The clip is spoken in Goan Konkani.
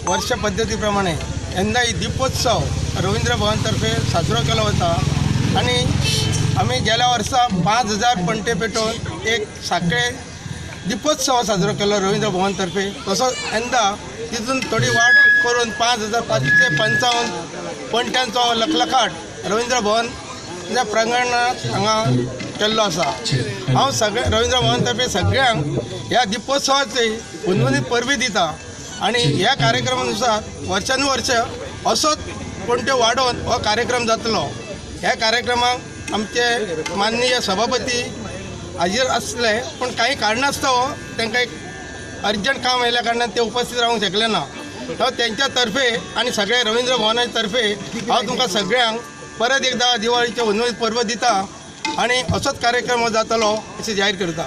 वर्ष पद्दती प्रमाणे यंदाय दीपोत्सव रवींद्र भवन तर्फे साजरो केलो वता आनी आमी गेल्या वर्सा 5000 पणटे पेटोवन एक साखळे दीपोत्सव साजरो केलो रवींद्र भवन तर्फे. तसोच यंदा तितून थोडी वाड करून 5555 पणट्यांचो लखलखाट रवींद्र भवन प्रांगणांत हांगा केल्लो आसा. हांव सगळे रवींद्र भवन तर्फे सगळ्यांक ह्या दीपोत्सवाची हुनहुनीत परबी दिता आनी ह्या कार्यक्रमानुसार वर्षानुवर्ष असोच पणट्यो वाडोवन हो कार्यक्रम जातलो. ह्या कार्यक्रमाक आमचे माननीय सभापती हाजीर आसले, पूण कांय कारणास्तव तांकां एक अर्जंट काम आयिल्ल्या कारणान ते उपस्थित रावंक शकले ना. तर तेंच्या तर्फे आनी सगळे रवींद्र भवना तर्फे हांव तुमकां सगळ्यांक परत एकदा दिवाळीचे हुनहुनीत परब दिता आनी असोच कार्यक्रम जातलो अशें जाहीर करता.